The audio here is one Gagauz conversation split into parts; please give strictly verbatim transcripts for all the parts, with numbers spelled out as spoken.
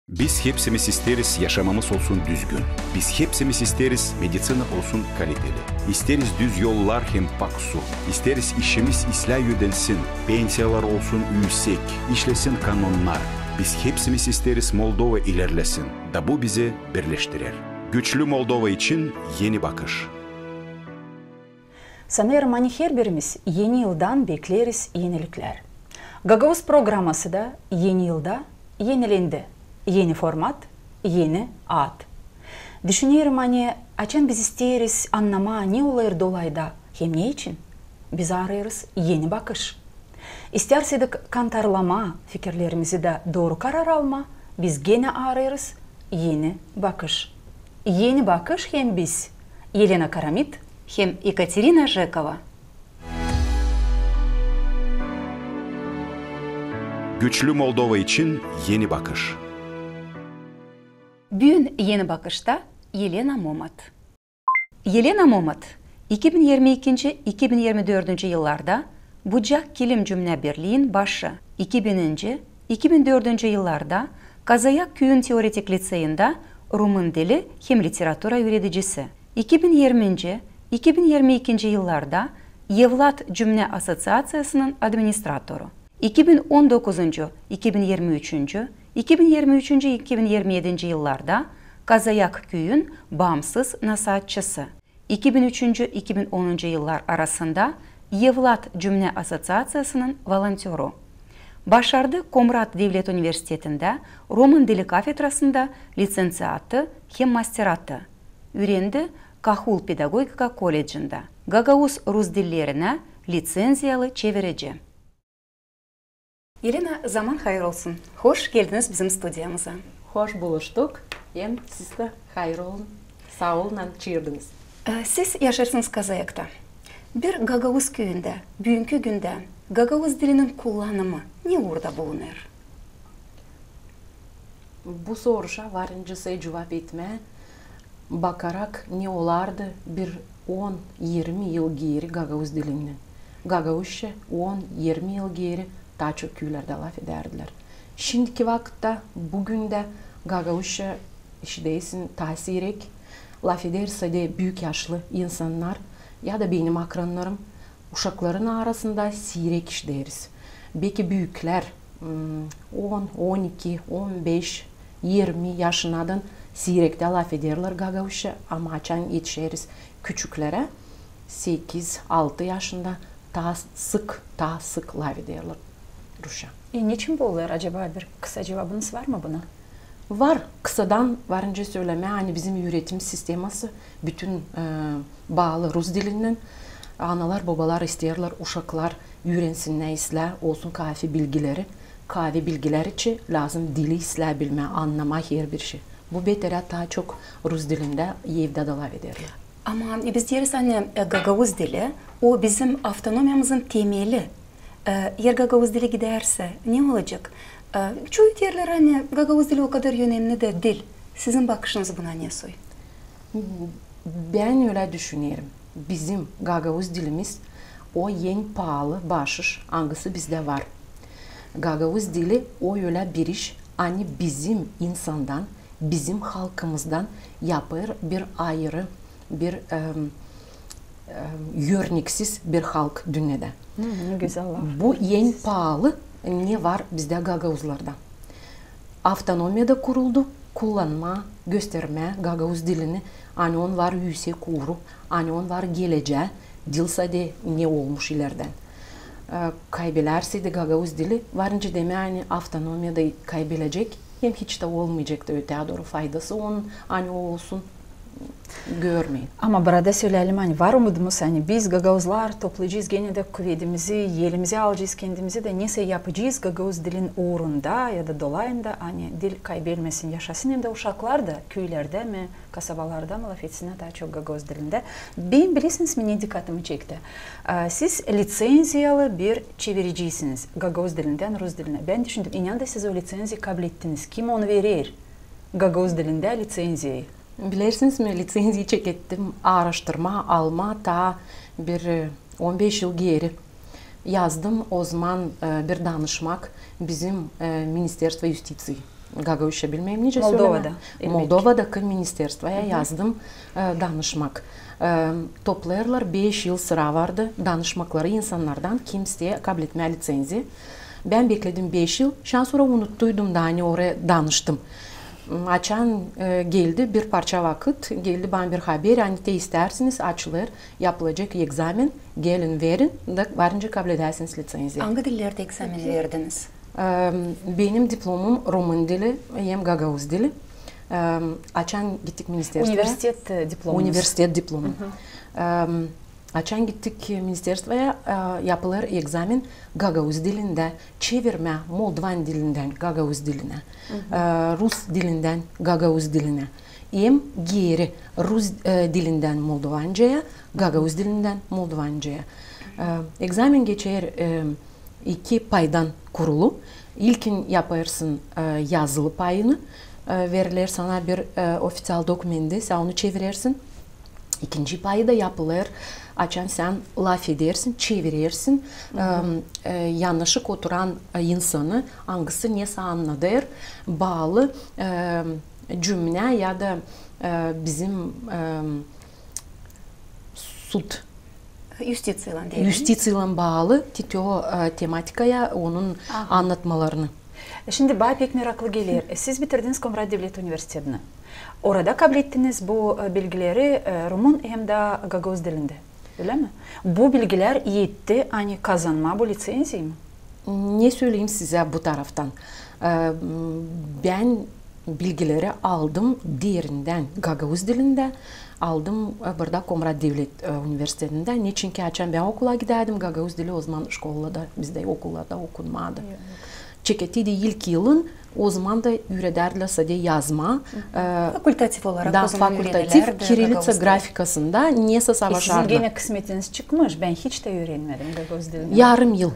Biz hepsimiz isteeriz, yaşamamız olsun düzgün. Biz hepsimiz isteeriz, meditsina olsun kaliteli. İsteeriz düz yollar hem pak su. İsteeriz, işimiz islää ödensin, pensiyalar olsun üüsek, işlesin kanonnar. Biz hepsimiz isteeriz, Moldova ilerlesin, da bu bizi birleştirer. Güçlü Moldova için eni bakış. Sanêrım, ani herbirimiz Eni yıldan bekleeriz eniliklär. Gagauz programması da Eni yılda enilendi. Eni format, eni ad. Düşünerim, ani açan biz isteeriz annamaa, ne olêr dolayda hem ne için, biz aarêêrız eni bakış. İstärsädik kantarlamaa fikirlerimizi da dooru karar almaa, biz genä aarêêrız eni bakış. Eni bakış hem biz, Elena Karamit hem Ekaterina Jekova. Güçlü Moldova için eni bakış. Büün Eni bakışta Elena Momat. Elena Momat iki bin irmi ikinci, iki bin irmi dördüncü yıllarda Bucak kilim cümnä birliin başı, iki bininci, iki bin dördüncü yıllarda Kazayak küüyün teoretik liţeyindä rumın dili hem literatura üüredicisi, iki bin irminci, iki bin irmi ikinci yıllarda Evlat cümnä asosiaţiyasının administratoru, iki bin on dokuzuncu, iki bin irmi üçüncü, iki bin irmi üçüncü, iki bin irmi edinci yıllarda Kazayak küüyün baamsız nasaatçısı, iki bin üçüncü, iki bin onuncu yıllar arasında Evlat cümnä asosiaţiyasının volontörü. Başardı Komrat devlet universitetindä rumın dili kafedrasında litsenţiatı hem masteratı. Üürendi Kahul pedagogika kollecindä gagauz-rus dillerinä litsenţiyalı çevirici. Elena, zaman hayır olsun. Hoş geldiniz bizim studiyamıza. Hoş buluştuk. Hem siz dä hayır olun. Saa olun, ani çaardıınız. E, siz yaşêêrsınız Kazayakta. Bir gagauz küüyündä büünkü gündä gagauz dilinin kullanımı ne uurda bulunêr? Bu soruşa var nicä cuvap etmää, bakarak, ne olardı bir on, irmi yıl geeri gagauz dilinnän. Gagauzça on, irmi yıl geeri taa çok küülerdä lafedärdilär. Şindiki vakıtta, büün dä gagauzça işidersin taa siirek, lafeder sade büük yaşlı insannar ya da benim akrannarım, uşakların arasında siirek işideriz. Beki büüklär, hmm, on, on iki, on beş, irmi yaşınnan siirektä lafederlär gagauzça, ama açan etişeriz küçüklerä, sekiz, altı yaşında taa sık, taa sık lafederlär rusça. E, neçin bu olêr acaba? Bir kısa cuvabınız var mı buna? Var. Kısadan var nicä sölemää, ani bizim üüretim sisteması bütün, e, baalı rus dilinnän. Analar, bobalar isteerlär, uşaklar üürensinnär islää, olsun kaafi bilgileri. Kaafi bilgileri için lääzım dili islää bilmää, annamaa herbir şey. Bu beterä taa çok rus dilindä evdä dä lafederlär. Ama, e, biz deeriz, ani, e, gagauz dili, o bizim avtonomiyamızın temeli. E, eer gagauz dili gidärsä, ne olacek? E, çoyu deerlär, ani gagauz dili o kadar önemli dä diil. Sizin bakışınız buna ne soy? Bän ölä düşünerim. Bizim gagauz dilimiz o en paalı baaşış, angısı bizdä var. Gagauz dili o ölä bir iş, ani bizim insandan, bizim halkımızdan yapêr bir ayırı, bir, em, em, örneksiz bir halk dünnedä. Hı, ne gözäl laf. Bu en paalı, ne var bizdä gagauzlarda. Avtonomiya da kuruldu, kullanmaa, göstermää gagauz dilini, ani on var üüsek uuru, ani on var gelecää, diil sade ne olmuş ilerdän. E, kaybelärsä dä gagauz dili, var nicä demää, ani avtonomiya da kaybelecek, hem hiç tä olmayacek da ötää dooru faydası onun, ani o olsun, görmeerim. Ama burada söleyelim, ani var umudumuz, ani biz gagauzlar toplayacez genä dä kuvedimizi, elimizi alacez kendimizi dä nesä yapacez gagauz dilin uurunda ya da dolayında, ani dil kaybelmesin, yaşasın hem dä uşaklar da küülerdä mi, kasabalarda mı lafetsinnär taa çok gagauz dilindä. Bän, bilersiniz mi, ne dikkatımı çekti? E, siz litsenziyalı bir çeviriciysiniz gagauz dilinden rus dilinä. Bän düşündüm, inanın da siz o litsenziya kablettiniz. Kim onu verer? Gagauz dilindä litsenziyayı. Bilersiniz mi, litsenziyayı çekettim aaraştırmaa, almaa taa bir, e, on beş yıl geeri. Yazdım ozaman, e, bir danışmak bizim, e, Ministerstvo justicije. Gagauzça bilmeerim nicä sölemää. Moldovada, elbetki. Moldovadakı ministerstvoya yazdım, e, danışmak. E, toplêêrlar, beş yıl sıra vardı danışmakları insannardan, kim isteer kabletmää liţenziya. Bän bekledim beş yıl, şindän sora unuttuydum da, ani oraya danıştım. M, açan, e, geldi bir parça vakıt, geldi bana bir haber, ani te istärsiniz, açılêr, yapılacek egzamen, gelin, verin, da varınca kabledärsiniz liţenziya. Angı dillerdä egzamen verdiniz? E, benim diplomum rumın dili hem gagauz dili. E, açan gittik ministerstvoya. Universitet, e, diplomunuz. Universitet diplomum. E, açan gittik ministerstvoya, e, yapılêr egzamen gagauz dilindä, çevirmää moldovan dilindän gagauz dilinä, e, rus dilindän gagauz dilinä. Hem geeri rus, e, dilindän moldovancaya, gagauz dilindän moldovancaya. E, egzamen geçer, e, iki paydan kurulu. İlkin yapêrsın, e, yazılı payını, e, veriler sana bir, e, ofiţial dokumendi, sän onu çevirersin. İkinci payı da yapılêr, açan sän lafedersin, çevirersin, e, e, yanaşık oturan, e, insanı, angısı nesä annadêr, baalı, e, cümlä ya da, e, bizim, e, sud. Юстицияlan deyelim. Юстицияlan baalı, te o, e, tematikaya, onun annatmalarını. Şindi bana pek meraklı geler. E, siz bitirdiniz Komrat devlet universitetini. Orada kablettiniz bu, e, bilgileri, e, rumın hem dä gagauz dilindä. Ölä mi? Bu bilgilär etti, ani kazanmaa bu liţenziya mı? Ne söleyim sizä bu taraftan? E, m, bän bilgileri aldım derindän gagauz dilindä, aldım, e, burada Komrat devlet, e, universitetindä. Neçinki açan bän okula gidärdim, gagauz dili o zaman şkolada, bizdä okullarda okunmadı. Çeketiydi ilk yılın, o zaman da üüredärdilär sade yazmaa. E, fakultativ olarak da, o zaman fakultativ, üürenilärdi kiriliţa grafikasında nesä savaşardılar. E, sizin genä kısmetiniz çıkmış, bän hiç tä üürenmedim gagauz dilini. Yarım yıl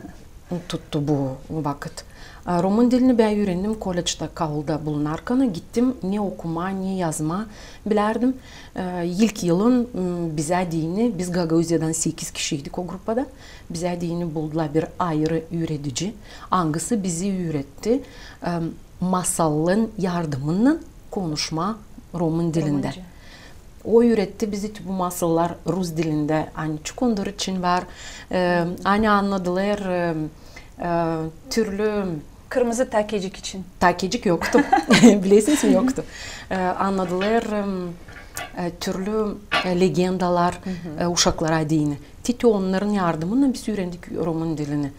tuttu bu vakıt. E, rumın dilini bän üürendim koledžda, Kaulda bulunarkan. Gittim, ne okumaa, ne yazmaa bilärdim. E, ilk yılın, m, bizä deyni, biz Gagauziyadan sekiz kişiydik o grupada, bizä deyni buldular bir ayırı üüredici, angısı bizi üüretti, e, masalın yardımınnan konuşmaa rumın dilindä. Rumınca. O üüretti bizi bu masallar rus dilindä, ani çukundırıçın var, e, ani annadılar, e, e, türlü... Kırmızı takecik için. Takecik yoktu. Bilersiniz mi, yoktu. E, annadılar, e, e, türlü, e, legendalar, e, uşaklara deyni. Te onnarın yardımınnan biz üürendik rumın dilini.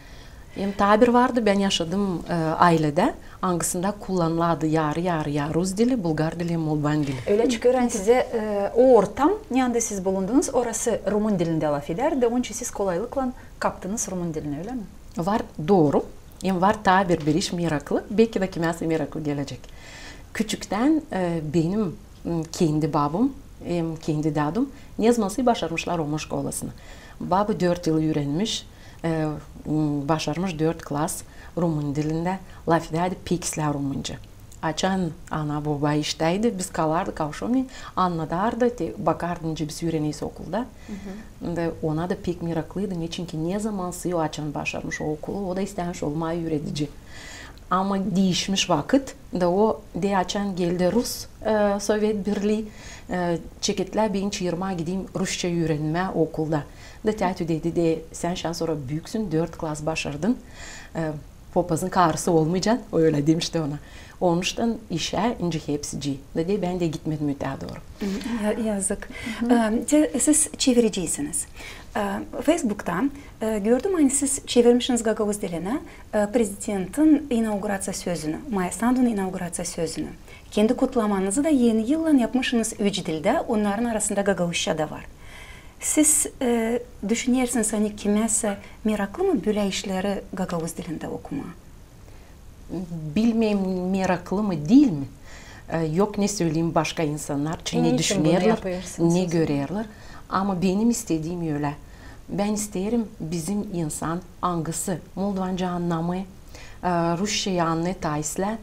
Hem taa bir vardı, bän yaşadım, e, ayledä, angısında kullanılardı yarı-yarıya rus dili, bulgar dili hem moldovan dili. Ölä çıkêr, ani sizä, e, o ortam, neredä siz bulundunuz, orası rumın dilindä lafedärdi, onuştan siz kolaylıklan kaptınız rumın dilini, ölä mi? Var, dooru. Hem var taa bir, bir iş meraklı, beki dä kimsä meraklı gelecek. Küçüktän, e, benim, m, kendi babam hem kendi dadum nezamansa başarmışlar rumın şkolasını. Baba dört yıl üürenmiş, e, m, başarmış dört klas rumın dilindä, lafedärdi pek islää rumınca. Açan ana-boba iştäydi, biz kalardık avşamneyin, annadardı, te bakardı, nicä biz üüreneriz okulda. Da ona da pek meraklıydı, neçinki nezamansa o açan başarmış o okulu, o da istämiş olmaa üüredici. Ama diişmiş vakıt, da o, de açan geldi Rus, e, Sovet Birlii, e, çeketlär beni çaarmaa gideyim rusça üürenmää okulda. Da täätü dedi, de sän şindän sora büüksün, dört klas başardın, e, popazın karısı olmayacan, o ölä demişti ona. Onuştan işä nicä hepsicii. Da de bän dä gitmedim ötää dooru. Ya-, yazık. E, te siz çeviriciysiniz. E, Facebookta, e, gördüm, ani siz çevirmişsiniz gagauz dilinä, e, prezidentin inauguraţiya sözünü, Maia Sandunun inauguraţiya sözünü. Kendi kutlamanızı da Eni yıllan yapmışsınız üç dildä, onnarın arasında gagauzça da var. Siz, e, düşünersiniz, ani kimäsä meraklı mı bölä işleri gagauz dilindä okumaa? Bilmeerim, meraklı mı, diil mi. E, yok ne söleyim başka insannar için, ne düşünerlär, ne görerlär. Ama benim istediim ölä. Bän isteerim, bizim insan, angısı moldovanca annamêêr, e, rusçayı annêêr taa islää,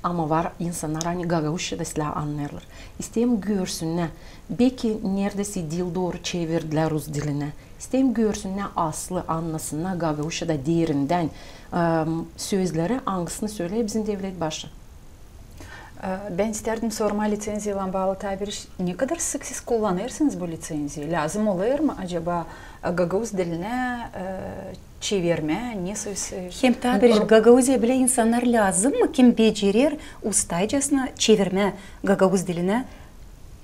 ama var insannar, ani gagauzça da islää annêêrlar. İsteerim, görsünnär. Beki neredäsä diil dooru çevirdilär rus dilinä. İsteerim, görsünnär aslı, annasınnar gagauzçada derindän, e, sözleri, angısını söleer bizim devlet başı. E, bän istärdim sormaa liţenziyaylan baalı taa bir iş. Ne kadar sık siz kullanêrsınız bu liţenziya? Lääzım olêr mı acaba, e, gagauz dilinä, e, çevirmää, ne söz, e, hem taa bir iş, Gagauziya bilä insannar lääzım mı, kim becerer ustaycasına çevirmää gagauz dilinä?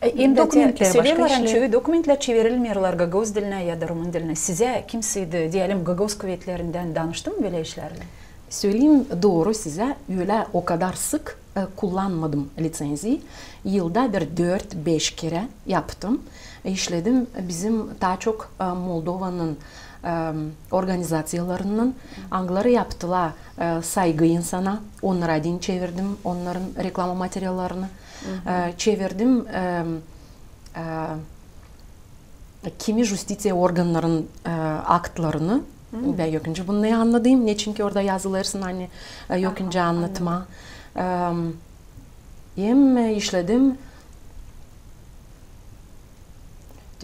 E, hem dä te dokumentlär, başka söleyerlär, işlär. Çoyu dokumentlär çevirilmeerlär gagauz dilinä ya da rumun dilinä. Sizä kimsey dä, deyelim, gagauz kuvetlerindän danıştı mı bölä işlärlän? Söleyim dooru sizä, ölä o kadar sık, e, kullanmadım liţenziyi. Yılda bir dört-beş kerä yaptım. E, işledim bizim taa çok, e, Moldovanın, e, organizaţiyalarınnan, angıları yaptılar, e, saygı insana, onnara deyni çevirdim, onnarın reklama materiallarını, e, çevirdim, e, e, kimi justiţiya organnarının, e, aktlarını. Bän ilk öncä bunu annadayım, neçinki orada yazılêrsın, ani, e, ilk öncä annatmaa. E, hem, e, işledim,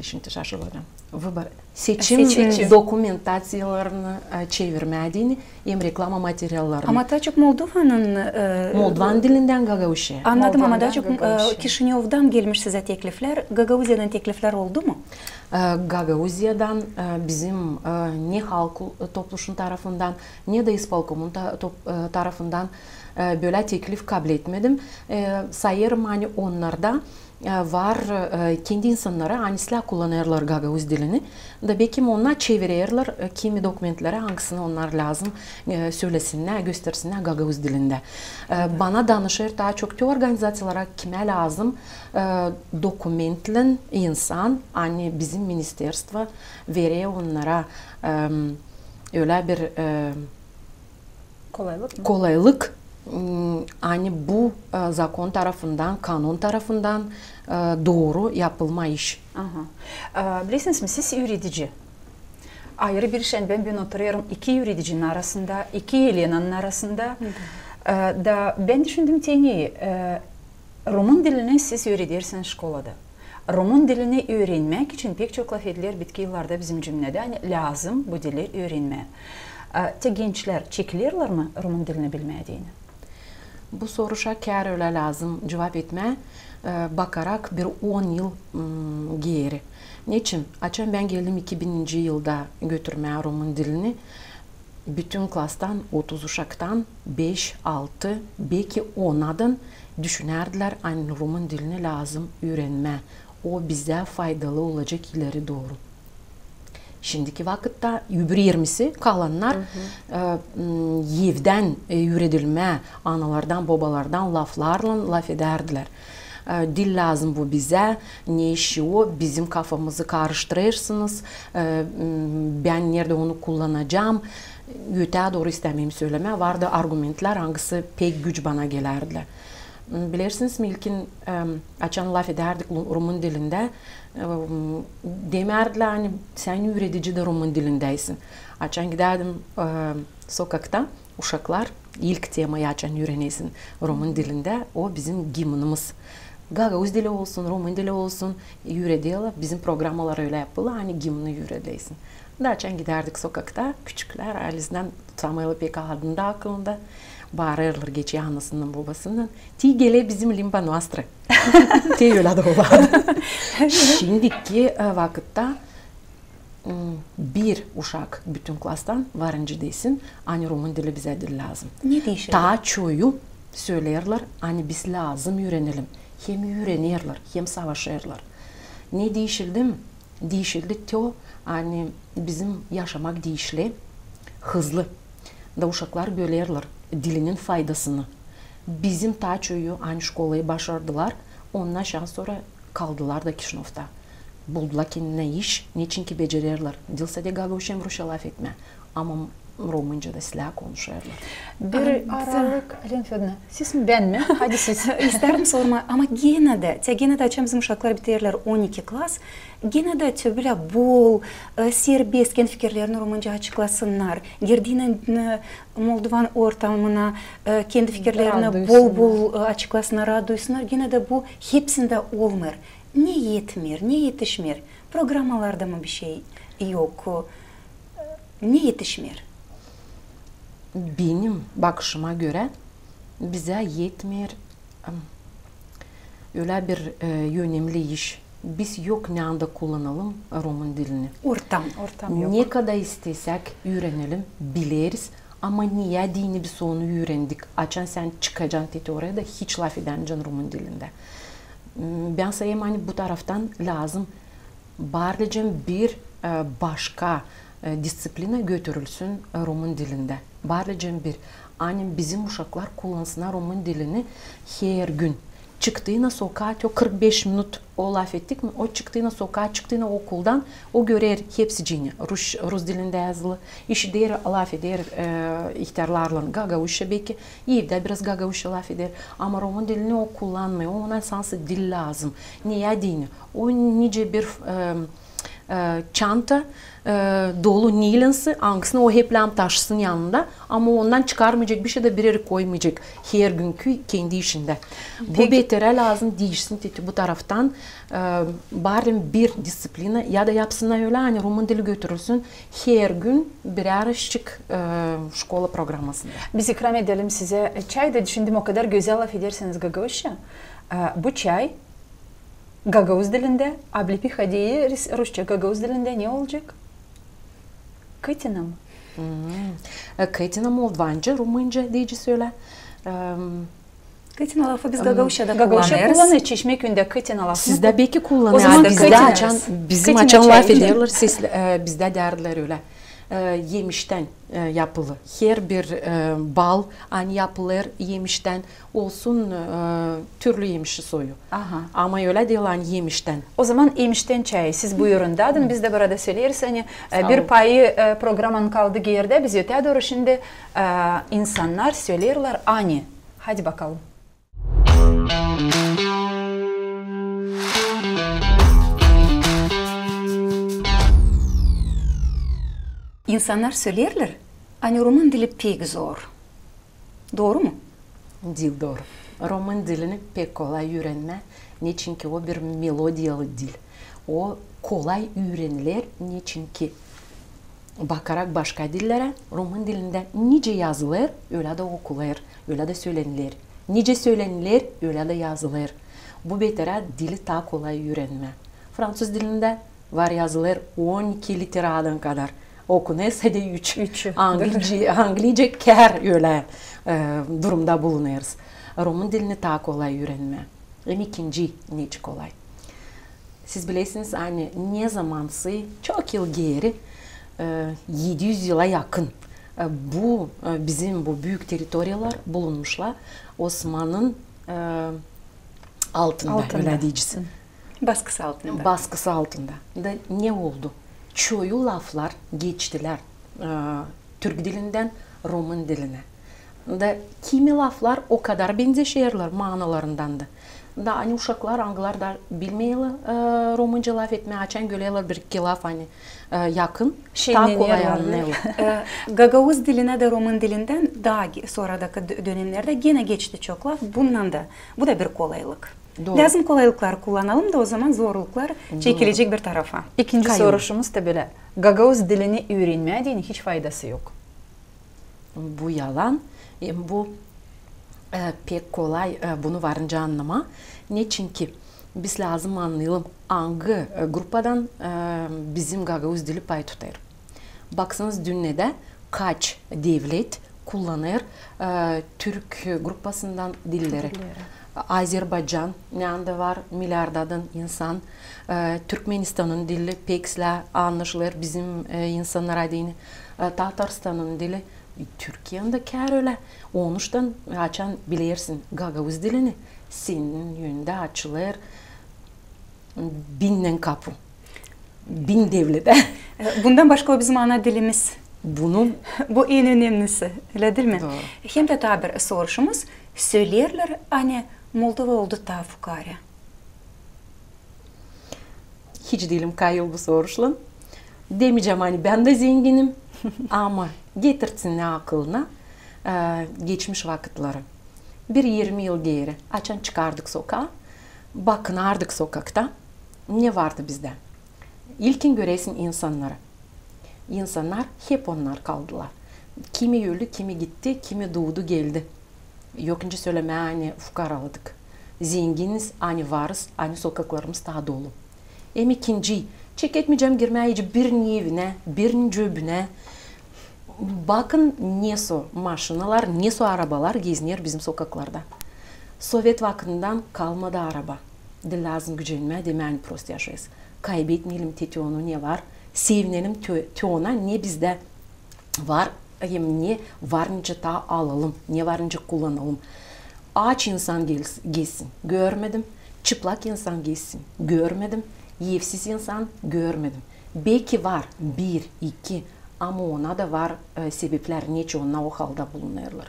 şindi şaşırdım. Vıbor, seçim dokumentaţiyalarını, e, çevirmää deyni hem reklama materiallarını. Ama taa çok Moldovanın, e, Moldovan dilindän gagauzçaya. Annadım, ama taa çok, e, Kişinövdan gelmiş sizä tekliflär, Gagauziyadan tekliflär oldu mu? E, Gagauziyadan, e, bizim, e, ne halk topluşun tarafından, ne dä ispolkomun ta-, top-, e, tarafından, e, bölä teklif kabletmedim. E, sayêrım, ani onnarda e, var, e, kendi insannarı, ani islää kullanêrlar gagauz dilini. Da bekim onnar çevirerlär, e, kimi dokumentleri, angısını onnar lääzım, e, sölesinnär, göstersinnär gagauz dilindä. E, bana danışêr taa çok te organizaţiyalara, kimä lääzım, e, dokumentlän insan, ani bizim ministerstvo verer onnara, e, ölä bir, e, kolaylık, m, ani bu, e, zakon tarafından, kanon tarafından, e, dooru yapılmaa iş. Aha. E, bilersiniz mi, siz üüredici. Ayırı bir iş, ani bän, bän oturêrım iki üüredicinin arasında, iki Elenanın arasında. E, da bän düşündüm, te ne, e, rumun dilini siz üüredersiniz şkolada. Rumun dilini üürenmäk için pek çok lafedilär bitki yıllarda bizim cümnedä, ani lääzım bu dili üürenmää. E, te gençlär çekilerlär mi rumun dilini bilmää deyni? Bu soruşa kär ölä lääzım cuvap etmää, e, bakarak bir on yıl, m, geeri. Neçin? Açan bän geldim iki bininci yılda götürmää rumun dilini, bütün klastan, otuz uşaktan beş, altı, beki onadan düşünärdilär, ani rumun dilini lääzım üürenmää. O bizä faydalı olacek ileri dooru. Şindiki vakıtta öbür irmisi kalannar, e, m, evdän, e, üüredilmää, analardan, bobalardan laflarlan lafedärdilär. E, diil lääzım bu bizä, ne işi o, bizim kafamızı karıştırêrsınız, e, m, bän neredä onu kullanacam. Ötää dooru istämeerim sölemää, vardı argumentlär, angısı pek güç bana gelärdilär. M, bilersiniz mi, ilkin, e, açan lafedärdik lu-, rumun dilindä, e, m, demärdilär, ani sän üüredici dä rumun dilindäysin. Açan gidärdim, e, sokakta, uşaklar, ilk temayı açan üürenersin rumun dilindä, o bizim gimnımız. Gagauz dili olsun, rumun dili olsun, üürederlär, bizim programalar ölä yapılı, ani gimnı üüredäsin. Da açan gidärdik sokakta, küçüklär, aalizdän tutamêêrlar pek adını da aklında, baarêrlar, geçer anasından, bobasından, ti geler bizim limba nuastra. Te ölä dä olardı. Şindiki, e, vakıtta m, bir uşak bütün klastan varınca desin, ani rumun dili bizä diil lääzım. Ne diişer? Taa çoyu söleerlär, ani biz lääzım üürenelim. Hem üürenerlär, hem savaşêrlar. Ne diişildi mi? Diişildi te o, ani bizim yaşamak diişle hızlı. Da uşaklar görerlär dilinin faydasını. Bizim taa çoyu, ani şkolayı başardılar, ondan şans sora kaldılar da Kişinövda. Buldular kendinä iş, neçinki becererlär. Diil sade gagauzça hem rusça lafetmää, ama rumunca da islää konuşêrlar. Bir aralık, Elena Födorovna, siz mi, bän mi? Hadi siz. İstärdim sormaa, ama genä dä, te genä dä açan bizim uşaklar biterlär on iki klas, genä dä te bölä bol, e, serbest, kendi fikirlerini rumunca açıklasınnar. Girdiynän, e, moldovan ortamına, e, kendi fikirlerini bol-bol, e, açıklasınnar, raat duysunnar. Genä dä bu hepsindä olmêêr. Ne etmeer, ne etişmeer? Programalarda mı bişey yok? Ne etişmeer? Benim bakışıma görä, bizä etmeer, em, ölä bir, e, önemli iş. Biz yok neredä kullanalım rumın dilini. Ortam, ortam yok. Ne kadar istesäk üürenelim, bileriz, ama ne deyni biz onu üürendik. Açan sän çıkacan teti oraya da hiç lafedämeycän rumın dilindä. M, bän sayêrım, ani bu taraftan lääzım barlıca bir, e, başka, e, disţiplina götürülsün, e, rumın dilindä. Barlıca bir, ani bizim uşaklar kullansınnar rumın dilini hergün. Çıktıynan sokaa, o kırk beş minut o lafettik mi, o çıktıynan sokaa, çıktıynan okuldan, o görer hepsicini rus, rus dilindä yazılı, işider, lafeder, e, ihtärlarlan gagauzça beki, evdä biraz gagauzça lafeder, ama rumın dilini o kullanmêêr, ona sansı dil lääzım. Ne deyni, o nicä bir, e, e, çanta, e, dolu neylensä, angısını o hep lääzım taşısın yanında, ama ondan çıkarmayacek bişey da bir erä koymayacek hergünkü kendi işindä. Bu beterä lääzım diişsin teti bu taraftan, e, barın bir disţiplina ya da yapsınnar ölä, ani rumın dili götürülsün hergün birärcik, e, şkola programasında. Biz ikram edelim sizä çay da, düşündüm, o kadar gözäl lafedersiniz gagauzça. E, bu çay gagauz dilindä, облепиха deer rusça, gagauz dilindä ne olacek? Kıtina mı? Hmm. E, kıtina moldovanca, rumınca deyecez ölä. Em, kıtina lafı biz gagauzçada kullanêrız. Gagauzça kullanêrız, Çeşmäküündä kıtina lafını. Sizdä beki kullanêrlar. O zaman bizdä açan, bizim açan lafederlär, e, bizdä deerlär ölä. E, emiştän, e, yapılı. Herbir, e, bal, ani yapılêr emiştän, olsun, e, türlü emişi soyu. Aha. Ama ölä diil, ani emiştän. O zaman emiştän çayı siz buyurun dadın, biz dä burada söleeriz, ani, e, bir payı, e, programanın kaldı geeride, biz öteyä dooru şindi, e, insannar söleerlär, ani. Hadi bakalım. İnsannar söleerlär, ani rumın dili pek zor. Dooru mu? Diil dooru. Rumın dilini pek kolay üürenmää, neçinki o bir melodiyalı dil. O kolay üüreniler, neçinki bakarak başka dillerä, rumın dilindä nicä yazılêr, ölä dä okulêr, ölä dä söleniler. Nicä söleniler, ölä dä yazılêr. Bu beterä dili taa kolay üürenmää. Fransuz dilindä var yazılêr on iki literadan kadar. Okunêr sade üç. Üçü. Anglicä, anglicä kär ölä, e, durumda bulunêrız. Rumın dilini taa kolay üürenmää. Hem ikinci neçin kolay. Siz bilersiniz, ani ne zamansa, çok yıl geeri, e, edi üz yıla yakın, e, bu, e, bizim bu büük territoriyalar bulunmuşlar Osmanın, e, altında, altında, ölä deyecez. Baskısı altında. Baskısı altında. Da ne oldu? Çoyu laflar geçtilär, e, türk dilindän rumın dilinä. Da kimi laflar o kadar benzeşerlär maanalarından da. Da ani uşaklar, angıları da bilmeerlär, e, rumınca lafetmää, açan görerlär bir iki laf, ani, e, yakın, taa kolay annêêrlar. E, gagauz dilinä dä rumın dilindän taa ge-, sora da dö-, dönemnerdä genä geçti çok laf. Bundan da, bu da bir kolaylık. Dooru. Lääzım kolaylıkları kullanalım da o zaman zorluklar çekilecek bir tarafa. İkinci soruşumuz da bölä. Gagauz dilini üürenmää deyni hiç faydası yok. Bu yalan. Hem bu, e, pek kolay, e, bunu varınca annamaa. Neçinki biz lääzım annayalım, angı, e, grupadan, e, bizim gagauz dili pay tutêr. Baksınız, dünnedä kaç devlet kullanêr, e, türk grupasından dilleri. Dilleri. Azerbaycan, neredä var milyardadan insan, e, Türkmenistanın dili pek islää annaşılêr bizim, e, insannara deyni, e, Tatarstanın dili, e, Türkiyädä kär ölä. Onuştan, açan bilersin gagauz dilini, senin önündä açılêr binnän kapu. Bin devletä. E, bundan başka o bizim ana dilimiz. Bunu... Bu en önemlisi, ölä diil mi? Dooru. Hem dä taa bir soruşumuz, söleerlär, ani Moldova oldu taa fukara. Hiç diilim kayıl bu soruşlan. Demeyecäm, ani bän dä zenginim, ama getirtsin akılına, e, geçmiş vakıtları. Bir irmi yıl geeri, açan çıkardık sokaa, bakınardık sokakta, ne vardı bizdä. İlkin görersin insannarı. İnsannar hep onnar kaldılar. Kimi öldü, kimi gitti, kimi duudu, geldi. Yok nicä sölemää, ani fukaralık. Zenginiz, ani varız, ani sokaklarımız taa dolu. Hem ikinci, çeketmeycäm girmää hiç birinin evinä, birinin cöbünä. Bakın, nesoy maşinalar, nesoy arabalar geziner bizim sokaklarda. Sovet vakıdından kalmadı araba. Da lääzım gücenmää, demää, ani prost yaşêêrız. Kaybetmeyelim te onu, ne var. Sevinelim te, te ona, ne bizdä var, hem ne var nicä taa alalım, ne var nicä kullanalım. Aaç insan gez-, gezsin, görmedim. Çıplak insan gezsin, görmedim. Evsiz insan, görmedim. Beki var bir, iki, ama ona da var, e, sebeplär, neçin onnar o halda bulunêrlar.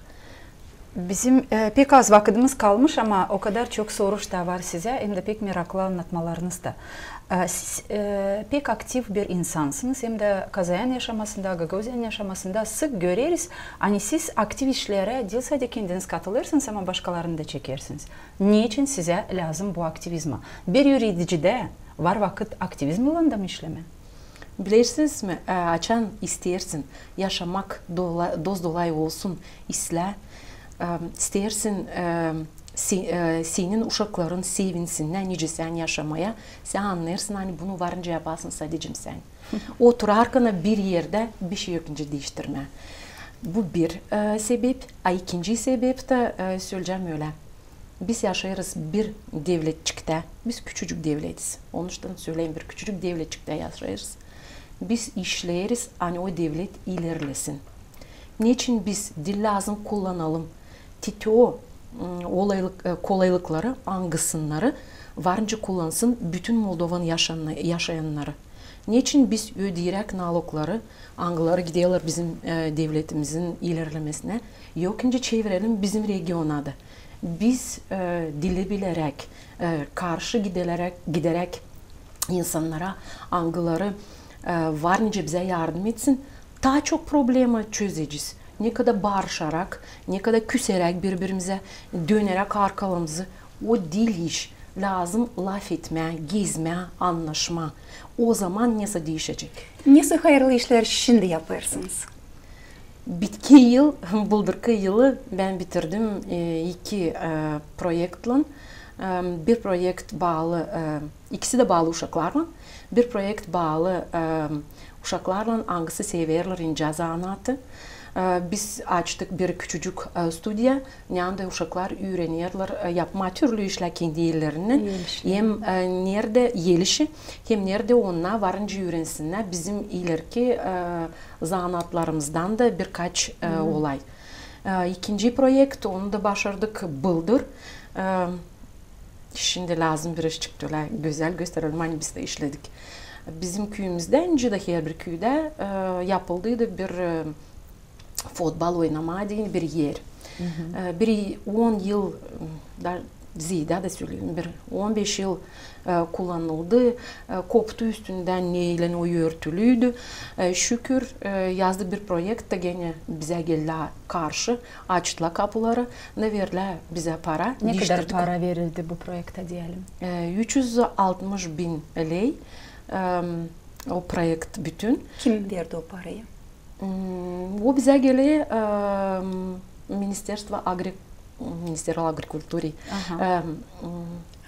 Bizim, e, pek az vakıdımız kalmış, ama o kadar çok soruş da var sizä, hem dä pek meraklı annatmalarınız da. E, siz, e, pek aktiv bir insansınız, hem dä Kazayan yaşamasında, Gagauziyanın yaşamasında sık göreriz, ani siz aktiv işlerä diil sade kendiniz katılêrsınız, ama başkalarını da çekersiniz. Neçin sizä lääzım bu aktivizma? Bir üüredicide var vakıt aktivizm alanında mı işlemää? Bilersiniz mi, e, açan isteersin yaşamak dola-, dost-dolay olsun islää, e, isteersin, e, se-, e, senin uşakların sevinsinnär, nicä sän yaşamaya, sän annêêrsın, ani bunu var nicä yapasın sadecä sän. Oturarkan bir erdä bişey yok nicä diiştirmää. Bu bir, e, sebep, a ikinci sebep dä, e, söleyecäm ölä. Biz yaşêêrız bir devletçiktä. Biz küçücük devletiz. Onuştan söleerim, bir küçücük devletçiktä yaşêêrız. Biz işleeriz, ani o devlet ilerlesin. Neçin biz diil lääzım kullanalım te o, m, olaylık-, e, kolaylıkları, angısınnarı var nicä kullansın bütün Moldovanın yaşan-, yaşayannarı? Neçin biz ödeyeräk nalogları, angıları giderlär bizim, e, devletimizin ilerlemesinä, yok nicä çevirelim bizim regiona da? Biz, e, dili bileräk, e, karşı gideräk, gideräk insannara, angıları, e, var nicä bizä yardım etsin, taa çok problema çözecez. Nekadar barışarak, nekadar küseräk biri-birimizä, döneräk arkalarımızı, o diil iş. Lääzım lafetmää, gezmää, annaşmaa. O zaman nesä diişecek. Nesä hayırlı işlär şindi yapêrsınız? Bitki yıl, bıldırkı yılı bän bitirdim, e, iki, e, proektlän. E, bir proekt baalı, e, ikisi dä baalı uşaklarlan. Bir proekt baalı, e, uşaklarlan, angısı severlär incä zanaatı. E, biz açtık bir küçücük, e, studiya, neredä uşaklar üürenerlär, e, yapmaa türlü işlär kendi ellerindän. El işi. Hem, e, neredä el işi, hem neredä onnar var nicä üürensinnär bizim ileriki, e, zanaatlarımızdan da birkaç, e, olay. E, ikinci proekt, onu da başardık bıldır. E, şindi lääzım bir işçik tölä gözäl gösterelim, ani biz dä işledik. Bizim küüyümüzdä, nicä dä herbir küüdä, e, yapıldıydı bir, e, futbol oynamaa deyni bir er. E, bir on yıl, m, da zeedä dä söleyelim, bir on beş yıl, e, kullanıldı, e, koptu üstündän, neylän o örtülüydü. E, şükür, e, yazdı bir proekt da genä bizä geldilär karşı, açtılar kapuları, da verdilär bizä para. Ne kadar para verildi bu proektä, deyelim? E, üç üz altmış bin ley, e, o proekt bütün. Kim verdi o parayı? M, o bizä geler, e, Ministerstvo agri-, Ministerstvo agrikulturi. Aha. E, m,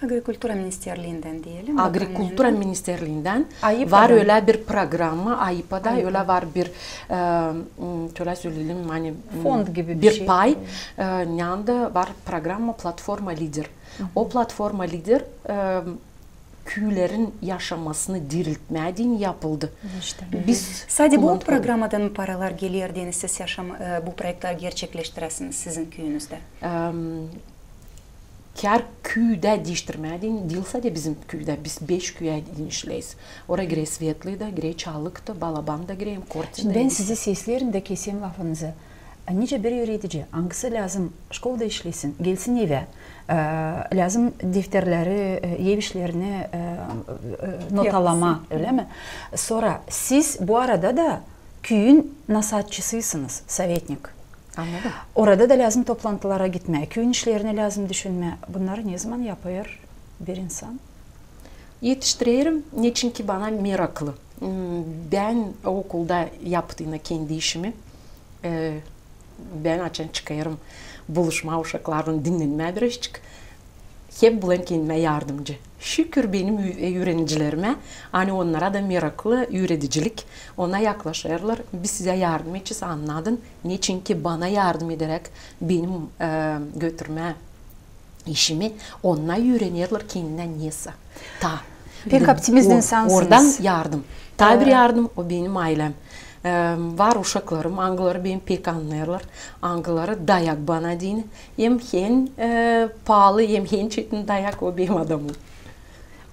Agrikultura ministerliindän deyelim. Agrikultura ministerliindän. AIPA-dan. Var ölä bir programma, AIPA-da ölä var bir, e, m, tölä söleyelim, ani, m, fond gibi bir şey. Pay, e, neredä var programma Platforma Lider. O Platforma Lider, e, küülerin yaşamasını diriltmää deyni yapıldı. İştä. Biz sade bu programmadan mı paralar geler deyni siz yaşam-, e, bu proektleri gerçekleştiräsiniz sizin küüyünüzdä? Em, kär küüdä diiştirmää deyni, diil sade bizim küüdä, biz beş küüyä deyni işleeriz. Oraya girä Svetlaya da, girä Çalık da, Balaban da girä, hem Kortin da. Şindi bän sizi sesleerim dä keseyim lafınızı. Nicä bir üüredici, angısı lääzım şkolada işlesin, gelsin evä, e, lääzım defterleri, e, ev işlerini, e, e, notalamaa, ölä mi? Sora siz bu arada da küüyün nasaatçısıysınız, sovetnik. Annadım. Orada da lääzım toplantılara gitmää, küüyün işlerini lääzım düşünmää. Bunnarı ne zaman yapêr bir insan? Etiştirerim, neçinki bana meraklı. M, bän okulda yaptıynan kendi işimi, e, bän açan çıkêrım buluşmaa uşaklarlan, dinnenmää birazçık, Hep bulêrım kendimä yardımcı. Şükür benim ü-, üürenicilerimä, ani onnara da meraklı üüredicilik, ona yaklaşêrlar, biz sizä yardım edecez, annadın, neçin ki bana yardım ederäk benim, e, götürmä işimi, onnar üürenerlär kendinä nesä. Ta. Pek optimist insansınız. Oradan yardım. Ta bir yardım, o benim aylem. E, var uşaklarım, angıları beni pek annêêrlar, angıları dayak bana deyni. Hem en, e, paalı, hem en çetin dayak o benim adamım.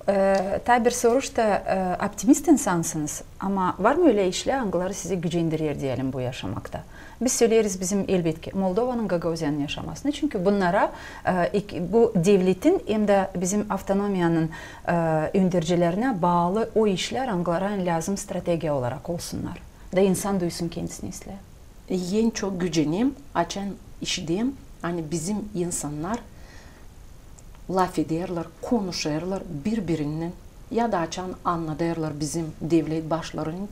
E, ta bir soruşta, e, optimist insansınız, ama var mı ölä işlär, angıları sizi gücendirer, deyelim, bu yaşamakta? Biz söleeriz bizim, elbetki, Moldovanın, Gagauziyanın yaşamasını. Çünkü bunnara, e, ek-, bu devletin hem dä bizim avtonomiyanın, e, öndercilerinä baalı o işlär, angıları lääzım strategiya olarak olsunnar. Da insan duysun kendisini islää. En çok gücenerim, açan işiderim, ani bizim insannar lafederlär, konuşêrlar biri-birinnän, ya da açan annadêrlar bizim devlet başlarını,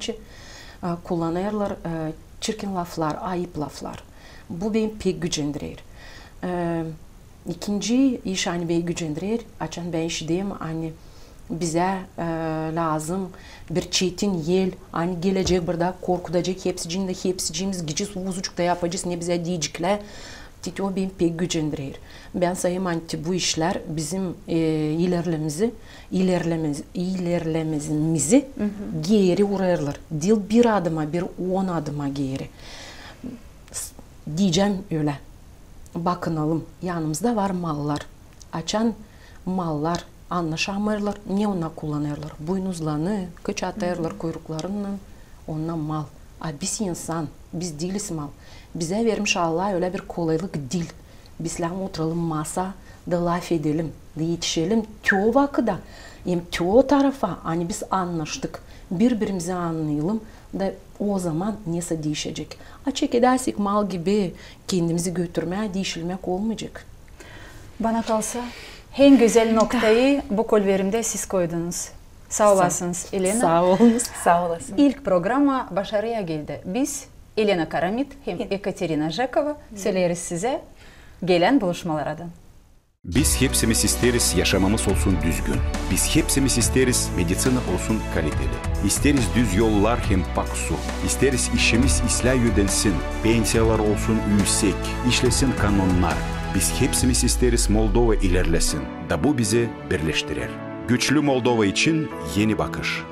e, kullanêrlar, e, çirkin laflar, ayıp laflar. Bu beni pek gücendirer. E, ikinci iş, ani beni gücendirer, açan bän işiderim, ani bizä, e, lääzım bir çetin el, ani gelecek burada, korkudacek hepsicini dä, hepsicimiz gidecez uzucukta yapacez, ne bizä deyeceklär. Te o beni pek gücendirer. Bän sayêrım, ani te bu işlär bizim, e, ilerlememizi, ilerlememizi, ilerlememizi geeri urêrlar. Diil bir adıma, bir on adıma geeri. S-, deyecäm ölä. Bakınalım, yanımızda var mallar. Açan mallar annaşamêêrlar, ne onnar kullanêrlar? Buynuzlarını kıçatêrlar kuyruklarınnan, onnar mal. A biz insan, biz diiliz mal. Bizä vermiş Allah ölä bir kolaylık dil. Biz lääzım oturalım masada, lafedelim, da etişelim te o vakıda, hem te o tarafa, ani biz annaştık, biri-birimizi annayalım, da o zaman nesä diişecek. A çekedärsek mal gibi kendimizi götürmää, diişilmäk olmayacek. Bana kalsa, en gözäl noktayı bu kolverimdä siz koydunuz. Saa olasınız, Elena. Saa olunuz. Saa olasın. İlk programa başarıya geldi. Biz, Elena Karamit hem Ekaterina Jekova, söleeriz sizä gelän buluşmalardan. Biz hepsimiz isteeriz yaşamamız olsun düzgün. Biz hepsimiz isteeriz meditsina olsun kaliteli. İsteeriz düz yollar hem pak su. İsteeriz işimiz islää üdensin, pensiyalar olsun üüsek, işlesin kanonnar. Biz hepsimiz isteeriz Moldova ilerlesin, da bu bizi birleştirer. Güçlü Moldova için eni bakış.